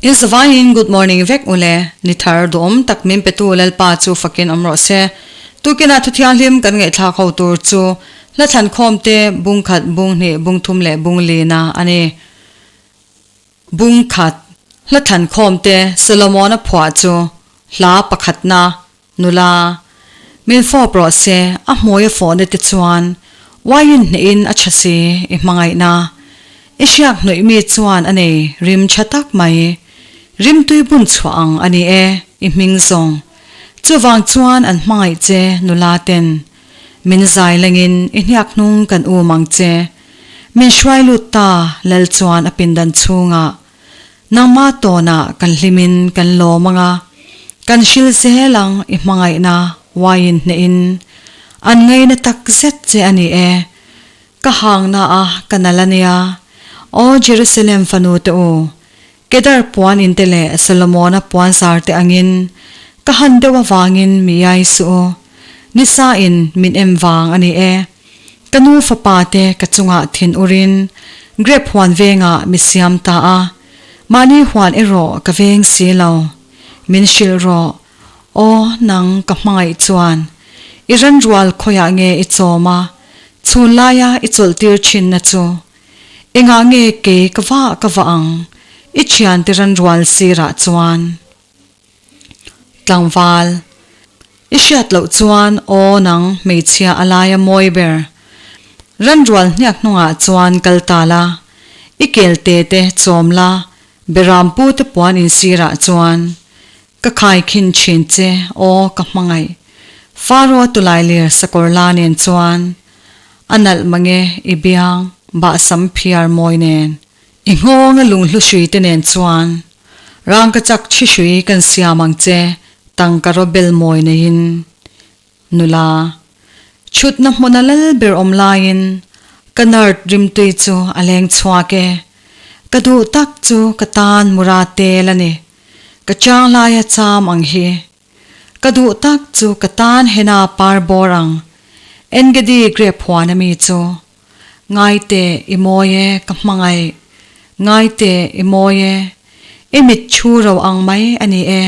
In zavaiin good morning vek ule, ni thar duhawm tak min petu Lalpa chu fakin awm rawh se. Tukinah thu thianghlim kan ngaihthlak ho tur chu hla thlankhawm te bung khat, bung hnih, bung thum leh bung lina a ni. Bung khat, hla thlankhawm te Solomona phuah chu hla pakhatna Nula, min fawp rawh se, a hmui a fawhna te chuan uaiin hnehin a tha si i hmangaihna. I hriak hnawih mi chuan a nei rim tha tak mai. Rim tui bun chhuah ang a ni e, i hming zawng. Chuvang chuan an hmangaih che nula ten. Min zai lengin i hniak hnung kan um ang che. Min hruai lut ta lal chuan a pindan chhungah. Nangmah tawnah kan hlimin kan lawm ang a, kan hril zel ang i hmangaihna uaiin hnehin an ngaina tak zet che a ni e. Ka hangna a ka nal a nia. Aw Jerusalem fanu te u, Kedar puan in te leh Solomona puan zar te angin ka han deuh avangin mi iai suh u. Nisa in min em vang a ni e. Ka nu fapa te ka chungah thin urin grep huan vengah mi siam ta a, mahni huan erawh ka veng si lo. Min hrilh rawh, aw nang ka hmangaih chuan i ranrual khawiah nge i chawm a, chhun laia i chawlh tir thinna chu engah nge kei ka vah ka vah ang i thiante ranrual sirah chuan. Tlangval, I hriat loh chuan aw nang hmeichhia a laia mawi ber. Ranrual hniak hnungah chuan kal ta la, i kel te te chawm la, Beram pu te puan insirah chuan ka khai khin thin che aw ka hmangaih. Faro tulailir sakawr la nen chuan a nalh mange i biang bahsam phiar mawi nen. I nghawnga lunghlu hrui te nen chuan rangka chak thi hrui kan siam ang che tangka raw bel mawi neiin. Nula, chhutna hmuna lal ber awm laiin ka nerd rimtui chu a leng chhuak e. Ka duh tak chu ka tan mura tel a ni. Ka chang laia cham ang hi. Ka duh tak chu ka tan hena par bawr ang. Engedi grape huan ami chu. Ngai teh i mawi e ka hmangaih, ngai teh i mawi e, i mit chhu ro ang mai a ni e,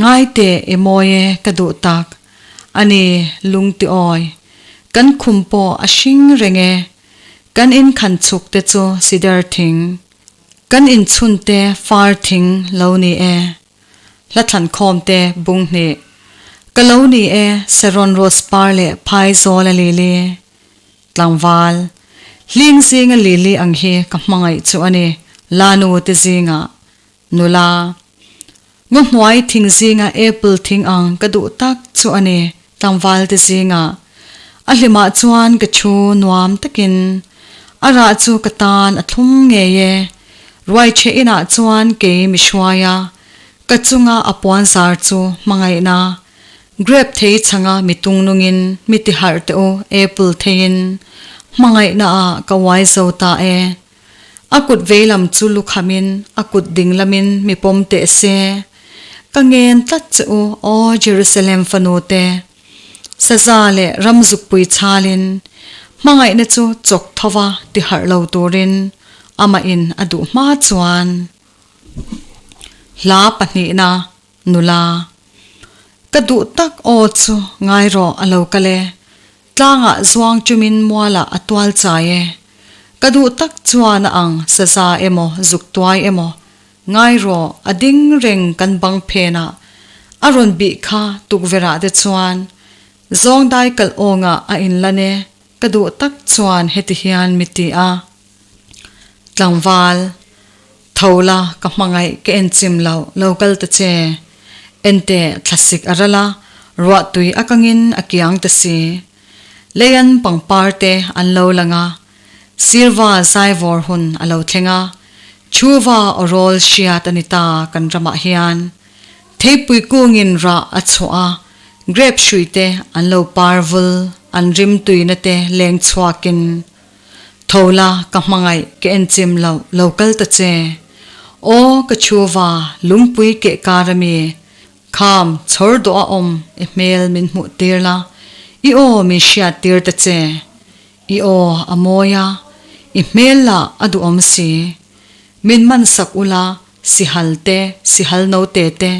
ngai teh i mawi e ka duh tak a ni lung ti awi, kan khum pawh a hring reng e, kan in khan chhuk te chu sidar thing, kan in chhun te far thing lo ni e. Hla thlankhawm te bung hnih ka lo ni e Saron Rose par leh phai zawl a lili. Tlangval, hling zinga lili ang hi ka hmangaih chu a ni, Lanu te zinga nula. Ngaw hnuai thing zinga apple thing ang ka duh tak chu a ni, tlangval te zinga. A hlimah chuan ka thu nuam takin a rah chu ka tan a thlum ngei e. Ruaichhe inah chuan kei mi hruai a, ka chunga a puanzar chu hmangaihna. Grape thei chhanga mi tungnungin mi ti harh teh u, apple theiin hmangaihna ah ka uai zo ta e. A kut veilam chu lukhamin a kut dinglamin mi pawm teh se. Ka ngen tlat che u, aw Jerusalem fanu te. Saza leh ram zukpui chhalin hmangaihna chu chawk thova ti harh lo turin amah in a duh hma chuan hla pahnihna Nula, Ka duh tak aw chu ngai rawh a lo kal e, tlangah zuang chumin mualah a tual chai e. Ka duh tak chuan a ang saza emaw zuk tuai emaw ngai rawh a ding reng kan bang phenah a rawn bih kha tukverhah te chuan zawng dai kalh awngah a inlan e ka duh tak chuan heti hian mi ti a. Tlangval, Tho la, ka hmangaih ka en chim lo, lo kal ta che. Enteh, thlasik a ral a, ruah tui a kangin a kiang ta si. Leian pangpar te an lo lang a, sirva zaivawr hun a lo thleng a, chhuva aw rawl hriat a ni ta kan ramah hian. Theipui kungin rah a chhuah a, grape hrui te an lo par vul, an rim tuina te leng chhuakin. Tho la, ka hmangaih, ka en chim lo, lo kal ta che. Aw, ka chhuva, lungpui keh kar a mi. Kham, chhawr dawh a awm, i hmel min hmuh tir la, i aw min hriat tir ta che. I aw a mawi a, i hmel lah a duhawm si. Min man sak ula. Sihal te, sihal note te,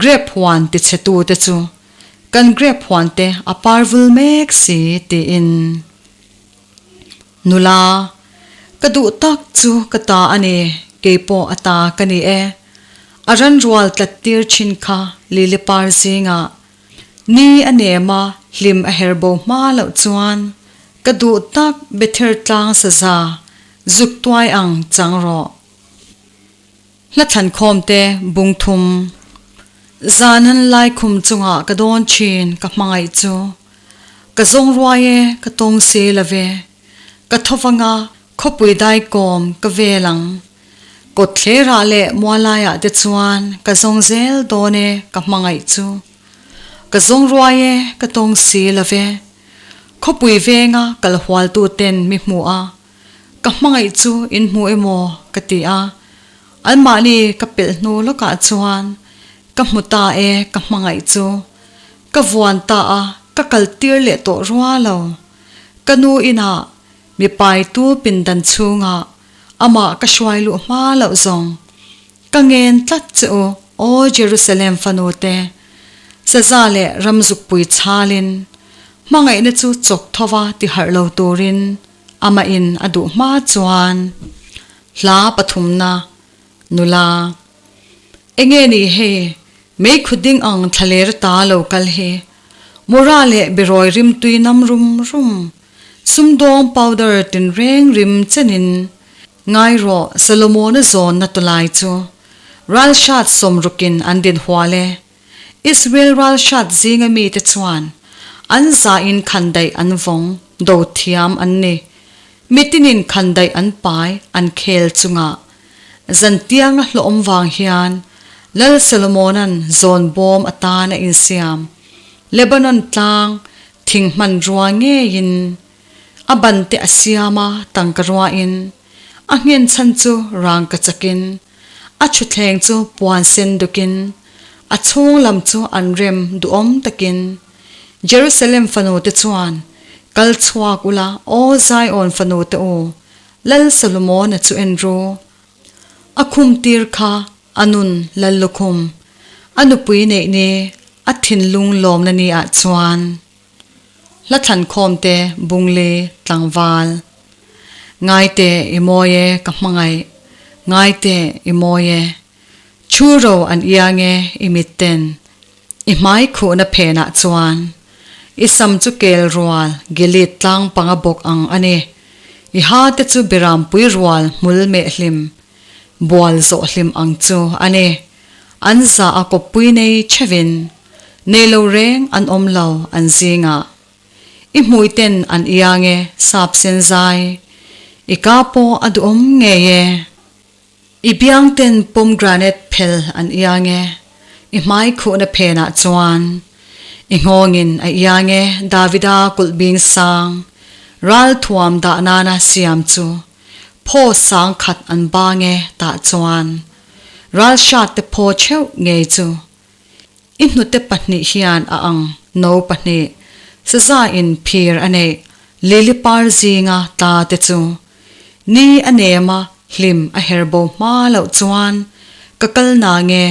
grep huan tichhetu te chu kan grep huan te a par vul mek si tiin. Nula, Ka duh tak chu ka ta a ni, keipawh a ta ka ni e. A ran rual tlat tir thin kha lili par zingah ni a nem a, hlim a her bo hma loh chuan ka duh tak Bether tlang saza zuk tuai ang chang rawh. Hla thlankhawmte bung thum. Zan an lai khum chungah ka dawn thin ka hmangaih chu. Ka zawng ruai e ka tawng si lo ve. Ka tho vanga khawpui daikawm ka vel ang. Kawtthlerah leh mualaiah te chuan ka zawng zel dawn e ka hmangaih chu. Ka zawng ruai e ka tawng si lo ve. Khawpui venga kal hualtu ten mi hmu a. Ka hmangaih chu in hmu emaw ka ti a, anmahni ka pelh hnu lawkah chuan ka hmu ta e ka hmangaih chu. Ka vuan ta a, ka kal tir leh tawh rua lo. Ka nu inah mi paitu pindan chhungah amah ka hruai luh hma loh zawng. Ka ngen tlat che u, aw Jerusalem fanu te, saza leh ramzukpui chhalin hmangaihna chu chawk thova ti harh lo turin Amah in a duh hma chuan hla pathumna nula Enge ni hei mei khut ding ang thlaler ta lo kal hi Mura leh berawi rim tui nam rum rum sumdawng powder tinreng rim chenin ngai rawh Solomona zawnna tawlai chu ralhrat sawmrukin an din hual e. Israel ralhrat zinga mite chuan an zain khandaih an vawng, do thiam an ni. Mitinin khandaih an pai an khel chungah zantianga hlawhawm vang hian Lal Solomona'n zawn bawm atan a insiam Lebanon tlang thing hmanrua ngeiin a bante a siam a, tangka ruain a nghen chhan chu rangka chakin A thutthleng chu puan sen dukin, a chhung lam chu an rem duhawm takin. Jerusalem fanute chuan, Kal chhuak ula, aw Zion fanute u, Lal Solomona chu en ru. A khum tir kha a nun Lal lukhum, a nupui neih ni, a thinlung lawmna ni ah chuan. Hla thlankhawmte Bungli tlangval. Ngaite i mawi e ka hmangaih, ngaite i mawi e. Thu ro an iang e i mitten, i hmai khuhna phenah chuan. I sam chu kel rual Gilead tlang panga bawk ang a ni. I ha te chu berampui rual hmul meh hlim, bual zawh hlim ang chu a ni. An za a kawppui nei theuhin. Nei lo reng an awm lo an zingah. I hmui ten an iang e sap sen zai. I ka pawh a duhawm ngei e. I biang ten pomegranate phel an iang e. I hmai khuhna phenah chuan. I nghawngin a iang e Davida kulh bing sang. Ral thuam dah nana siam chu. Phaw sang khat an bang e tah chuan. Ral hrat te phaw theuh ngei chu. I hnute pahnih hian a ang no pahnih, saza in phir a neih lili par zinga tla te chu ni a nem a hlim a her bo hma loh chuan ka kal na nge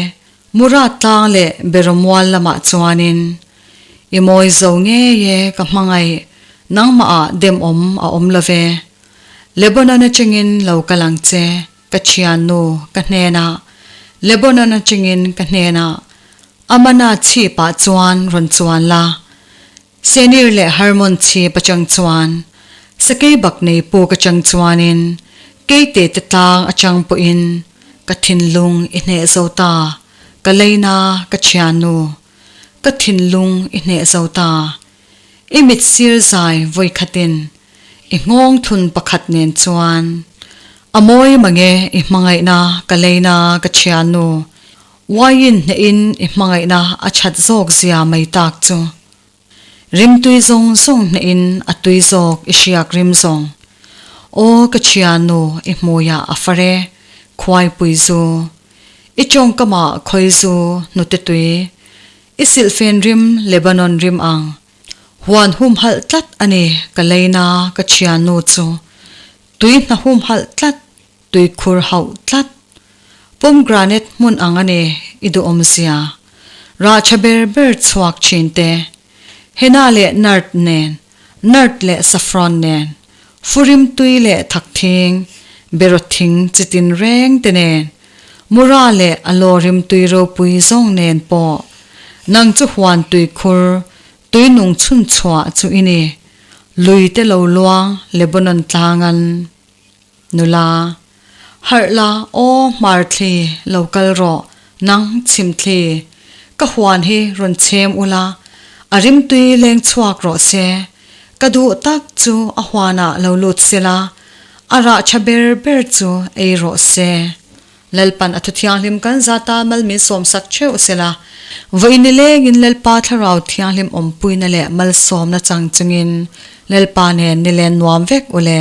Murat tlang leh Beromual lamah chuanin i mawi zo ngei e ka hmangaih nangmah ah demawm a awm lo ve Lebanon atangin lo kal ang che. Ka thiannu ka hnenah, Lebanon atangin ka hnenah Amana chhipah chuan rawn chuan la. Senir leh Hermon chhip atang chuan, Sakeibak nei puk atang chuanin, Keite te tlang atang pawhin ka thinlung i hneh zo ta, ka leina ka thiannu, ka thinlung i hneh zo ta. I mit sir zai vawikhatin i nghawng thun pakhat nen chuan a mawi mange i hmangaihna ka leina ka thiannu uaiin hnehin i hmangaihna a that zawk zia mai tak chu. Rimtui zawng zawng hnehin a tui zawk i hriak rim zawng. Aw ka thiannu i hmuiah a far e, khuaipui zu. I tawngkamah khawi zu hnute tui. I silhfen rim Lebanon rim ang. Huan humhalh tlat a ni ka leina ka thiannu chu. Tui hna humhalh tlat, tui khur hauh tlat. Pomegranate hmun ang a ni i duhawm zia. Rah tha ber ber chhuak thin te. Henna leh nard nen, nard leh saffron nen, furim tui leh thak thing, beraw thing chi tin reng te nen, mura leh a law rim tui ropui zawng nen pawh. Nang chu huan tui khur, tui nung chhun chhuah chu i ni. Lui te lo luang Lebanon tlang an. Nula, Harh la, aw hmar thli, lo kal rawh, nang chhim thli. Ka huan hi rawn chhem ula, a rimtui leng chhuak rawh se. Ka duh tak chu a huanah lo lut sela, a rah tha ber ber chu ei rawh se. Lalpan a thuthianghlim kan zata mal min sawmsak theuh sela, vawiin nilengin Lalpa Thlarau Thianghlim awmpuina leh malsawmna chang chungin Lalpa nen nilen nuam vek ule.